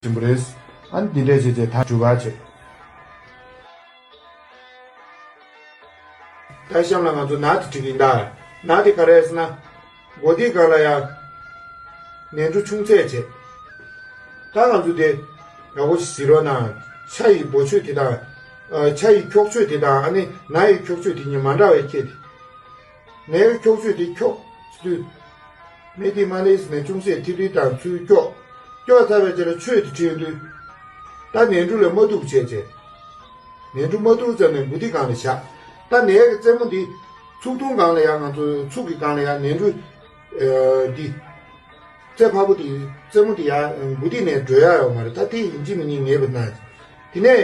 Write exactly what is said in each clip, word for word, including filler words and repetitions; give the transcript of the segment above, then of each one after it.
ཆེན་པོ་རེད། ཨ་ནི་འདི་འདྲས་བྱས་བྱས་ད་གྲུབ་པ་བྱས། ད་གཤམ་ལ་ང་ཚོ་ན་དེ་བྲིས་ཀྱིན་གདའ། ན་དེ་ག་རེ་རེད་ཟེར་ན། མགོ་དེའི་སྒང་ལ་ཡ། ནས་འབྲུ་ཆུང་ཚད་བྱས། ད་ང་ཚོ་དེ་ཡག་པོ་ཞིག་གཟིགས་རོགས་གནང་། ཆ་ཡི་འབོ་ཆོས་དེ་དང་། ཨ། ཆ་ཡི་འཁྱོག་ཆོས་དེ་དང་ཨ་ནི་ན་ཡི་འཁྱོག་ཆོས་དེ་གཉིས་མ་འདྲ་བའི་ཁྱད་དེ། ནའི་འཁྱོག་ཆོས་དེ་འཁྱོག་ཚུལ། སྨད་ཐིག་མ་ལས་ནས་ཅུང་ཟད་ཐིག་ལེ་དང་ཚུལ་འཁྱོག་འཁྱོག་ཚར་བའི་རྗེས་ལ་ཆོས་དེ་བྲིས་ཡོང་དུས། ད་ནས་འབྲུ་ལ་མ་ཐུག་བྱས་བྱས། ནས་འབྲུ་མ་ཐུག་ཙམ་ནས་མགོ་ཐིག་སྒང་ལ་བཞག་ད་ནའི་གི་རྩེ་མོ་འདི། ཚུགས་ཐུང་སྒང་ལ་ཡ་ང་ཚོ་ཚུགས་ཀྱི་སྒང་ལ་ཡ་ནས་འབྲུ། ཨ། འདི། རྩེ་ཕར་པོ་དེ་རྩེ་མོ་དེ་ཡང་མགོ་ཐིག་ནས་འགྲོ་ཡ་ཡོད་མ་རེད། ད་དེ་ཡིན་གཅིག་མིན་གཉིས་ངེས་པར་གནང་། དེ་ནས་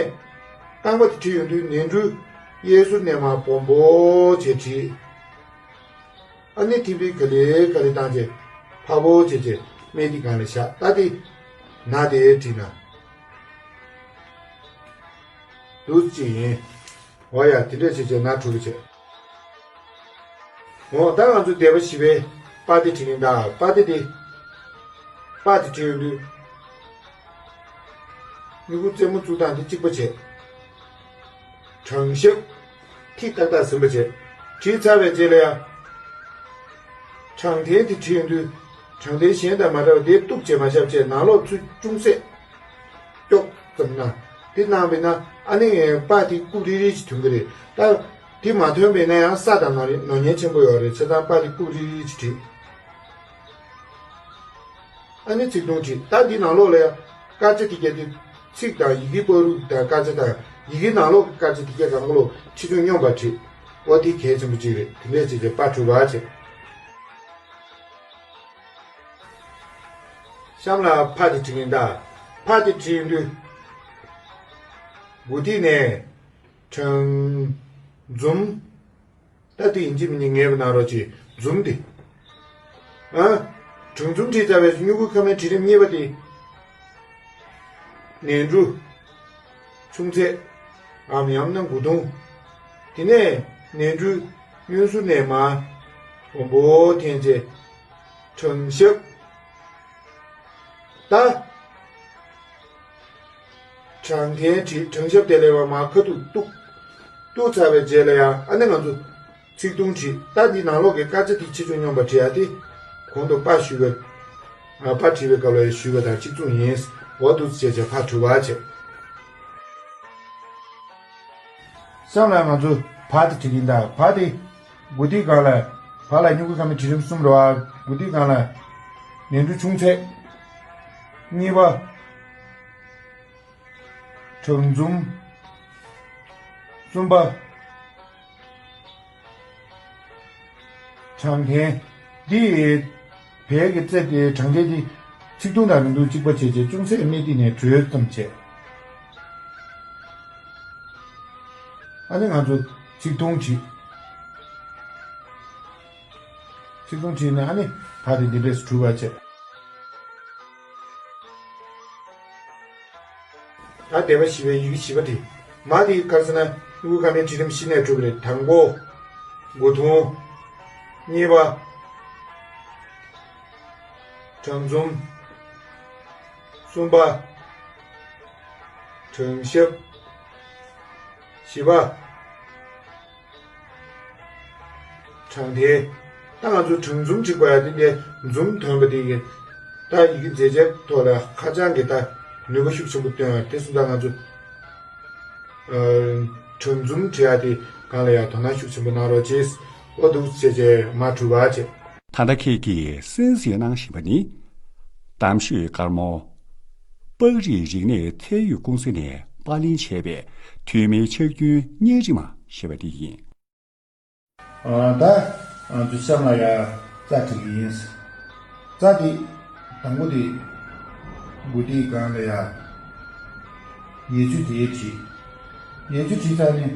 རྐང་པ་དེ་བྲིས་ཡོང་དུས་ནས་འབྲུ་གཡས་ཟུར་ནས་མར་སྦོམ་པོ་བྱས་བྲིས། ཨ་ནི་ཐིག་ལེ་ག་ལེ་ག་ལེ་བཏང་བྱས་ཕར་པོ་བྱས་བྱས་སྨད་ཐིག་སྒང་ལ་བཞག་ད་དེ་ན་དེ་བྲིས་ན་འདུག་ཅིག་ཡིན། འོ་ཡ་དེ་འདྲས་བྱས་བྱས་ན་གྲུབ་པ་བྱས། འོ་ད་ང་ཚོ་སྡེ་པ་བཞི་པའི་པ་དེ་བྲིས་ཡིན་ད། པ་དེ་དེ། པ་དེ་བྲིས་ཡོང་དུས། སྨྱུ་གུ་རྩེ་མོ་བཙུགས་སྟངས་དེ་གཅིག་པ་བྱས། དྲང་ཞབས། ཐིག་ཏག་ཏག་ཟིན་པ་བྱས། བྲིས་ཚར་བའི་རྗེས་ལ་ཡང་། དྲང་མཐིལ་དེ་བྲིས་ཡོང་དུས། དྲང་མཐིལ་གཞན་དང་མ་འདྲ་བར་དེ་གཏུབ་བྱས་མ་བཞག་བྱས་ནང་ལོགས་ཚུར་ཅུང་ཟད། ཀྱོག་ཙམ་ན། དེ་གནང་བས་ན་ཨ་ནི་པ་དེ་རྐུབ་རིལ་རིལ་ཅིག་ཐོན་གི་རེད་ད། དེ་མ་ཐོན་པས་ན་ཡང་ས་དང་ནོར་ནོར་ཉེན་ཆེན་པོ་ཡོད་རེད། བྱས་ཙང་པ་དེ་རྐུབ་རིལ་རིལ་ཅིག་བྲིས། ཨ་ནི་ཚིག་ཐུང་བྲིས། ད་འདི་ནང་ལོགས་ལ་ཡང་སྐར་ཆ་དེ་གྱད་དེ་ཚིག་དང་ཡི་གེ་བར་དུ་དང་སྐར་ཆ་དང་ཡི་གེ་ནང་ལོགས་ཀྱི་སྐར་ཆ་དེ་གྱད་གང་ག་ལོགས་ཆེ་ཆུང་སྙོམས་པར་བྲིས། འོ་དེ་གལ་ཆེན་པོ་གཅིག་རེད། དེ་འདྲས་བྱས་བྱས་པ་གྲུབ་པ་བྱས། གཤམ་ལ་ཕ་དེ་བྲིས་ཀྱིན་གདའ། ཕ་དེ་བྲིས་ཡོང་དུས། མགོ་ཐིག་ནས། དྲང་འཛུམ། ད་དེ་ཡིན་གཅིག་མིན་གཉིས་ངེས་པ་གནང་རོགས་གྱིས། འཛུམ་དེ། ཨ། དྲང་འཛུམ་བྲིས་ཚར་བའི་སྨྱུ་གུ་ཁ་མའི་བྲིས་རིམ་གཉིས་པ་དེ། ནས་འབྲུ། ཆུང་ཚད། འམ་ཡང་ན་མགོ་ཐུང་། དེ་ནས་ནས་འབྲུ་གཡོན་ཟུར་ནས་མར། སྦོམ་པོ་འཐེན་བྱས། དྲང་ཞབས། ད། དྲང་མཐིལ་བྲིས། དྲང་ཞབས་དེ་ལས་མར་མར་ཁ་ཐུག་གཏུག་གཏུག་ཚར་བའི་རྗེས་ལ་ཡང་ཨ་ནི་ང་ཚོ་ཚིག་ཐུང་བྲིས། ད་འདི་ནང་ལོགས་ཀྱི་སྐར་ཆ་དེ་ཆེ་ཆུང་སྙོམས་པར་བྲིས་ཡ་དེ། གོང་དུ་པ་ཞུས་པའི། ཨ། པ་བྲིས་པའི་སྐབས་ལ་ཞུས་པ་དང་གཅིག་མཚུངས་ཡིན། འོ་འདུག་བྱས་བྱས་ཕར་གྲུབ་པ་བྱས། གཤམ་ལ་ང་ཚོ་བ་དེ་བྲིས་ཀྱིན་གདའ། བ་དེ། མགོ་ཐིག་སྒང་ལ། བ་ལ་སྨྱུ་གུ་ཁ་མའི་བྲིས་རིམ་གསུམ་རེད་པ། མགོ་ཐིག་སྒང་ལ། ནས་འབྲུ་ཆུང་ཚད། གཉིས་པ། དྲང་འཛུམ། གསུམ་པ། དྲང་འཐེན། འདི། བལ་གྱི་རྩེ་དེ་དྲང་འཐེན་འདི། ཚིག་ཐུང་དང་རིང་ཐུང་གཅིག་པ་བྱས་བྱས་ཅུང་ཟད་སྨད་ཐིག་ནས་གྲོལ་ཙམ་བྱས། ཨ་ནི་ང་ཚོ་ཚིག་ཐུང་བྲིས། ཚིག་ཐུང་བྲིས་ནས་ཨ་ནི་ཕ་དེ་འདི་འདྲས་སུ་གྲུབ་པ་བྱས། ད་སྡེ་པ་བཞི་པའི་ཡི་གེ་བཞི་པ་དེ། མ་དེ་ག་རེ་ཟེར་ན་སྨྱུ་གུ་ཁ་མའི་བྲིས་རིམ་བཞི་ནས་གྲུབ་པ་རེད། དང་པོ། མགོ་ཐུང་། གཉིས་པ། དྲང་འཛུམ། གསུམ་པ། དྲང་ཞབས། བཞི་པ། དྲང་འཐེན། ད་ང་ཚོ་དྲང་འཛུམ་བྲིས་པ་ཡ་དེ་འདྲའི་འཛུམ་ཐོན་པ་དེ་གི། ད་ཡི་གེ་མཛེས་བྱའི་ཐོག་ལ་ཧ་ཅང་གི་ད་ནུས་པ་ཤུགས་ཆེན་པོ་བཏོན་ཡ་དེ་སོང་ཙང་ང་ཚོ། ཨ། དྲང་འཛུམ་བྲིས་ཡ་དེ་སྒང་ལ་ཡ་དོ་སྣང་ཤུགས་ཆེན་པོ་གནང་རོགས་གྱིས། འོ་འདུག་བྱས་བྱས་མར་གྲུབ་པ་བྱས། ད་ལྟ་ཁྱེད་ཀྱིས་གསན་གཟིགས་གནང་བཞིན་པ་ནི། གཏམ་ཤོད་དཀར་མོ། པགས་རིགས་རིག་གནས་ཚད་ཡོད་ཀུང་སི་ནས་པར་ལེན་བྱས་པའི་ཐོན་མིའི་ཕྱག་རྒྱུན་བརྙན་རིས་མ་ཞེས་པ་དེ་ཡིན། ཨ། ད་ང་ཚོ་གཤམ་ལ་ཡ་རྩ་བྲིས་ཀྱི་ཡིན། རྩ་དེ་དང་པོ་དེ་མགོ་དེའི་སྒང་ལ་ཡ་ཡས་ཆུ་དེ་བྲིས། ཡས་ཆུ་བྲིས་ཚར་ནས་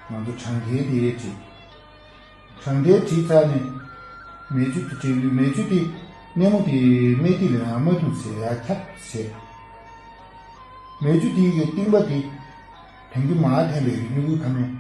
ང་ཚོ་དྲང་འཐེན་དེ་བྲིས། དྲང་འཐེན་བྲིས་ཚར་ནས་མས་ཆུ་དེ་བྲིས་དུས་མས་ཆུ་དེ་སྣེ་མོ་དེ་སྨད་ཐིག་ལ་ཡང་མ་ཐུག་ཚེ་ཡར་ཁྱབ་བྱས། མས་ཆུ་དེ་གི་རྟིང་པ་དེ་དེང་གི་མར་འཐེན་པའི་སྨྱུ་གུ་ཁ་མའི་